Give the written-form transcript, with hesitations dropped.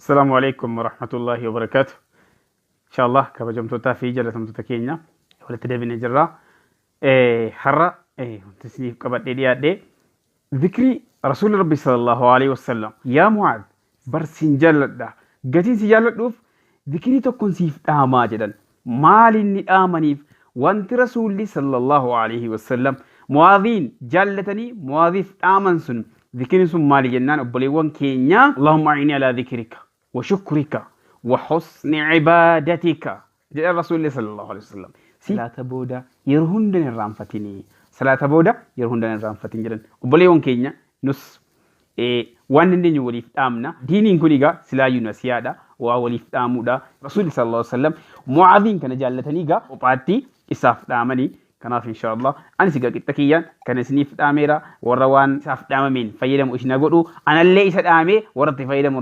Assalaamu alaikum warahmatullahi wabarakaatu. Inshallah kabajamtootaa fi jaalatamtoota keenya walitti deebinee jirra. Har'a wanti isiniif qabadhee dhiyaadhe zikrii Rasuulli Rabbi sallallahu alaihi wasallam, yaa Mu'aaz, bar siin jaalladha, gatiin si jaalladhuuf zikrii tokkon siif dhaamaa jedhan. Maali inni dhaamaniif? Wanti Rasuulli sallallahu alaihi wasallam Mu'aaziin jaallatanii Mu'aaziif dhaaman sun, zikriin sun maali jennaan, obboleewwan keenya, Allahumma a'inii alaa zikrika wa shukrika wa husni ibaadatika jedhan Rasuulli sallallahu alaihi wasallam. Salaata booda yeroo hunda hin irraanfatini. Salaata booda yeroo hunda hin irraanfatin jedhan. Obboleewwan keenya, nus waan dandeenyu waliif dhaamna. Diiniin kun egaa silaayyuu nasiyaadha. Waa waliif dhaamuudha. Rasuulli sallallahu alaihi wasallam Mu'aaziin kana jaallatanii egaa kophaatti isaaf dhaamanii. Kanaaf inshaallah anis egaa qixxa kiyyaan kana isiniif dhaameera. Warra waan isaaf dhaamameen fayyadamu isin haa godhu. Anallee isa dhaamee warra itti fayyadamu.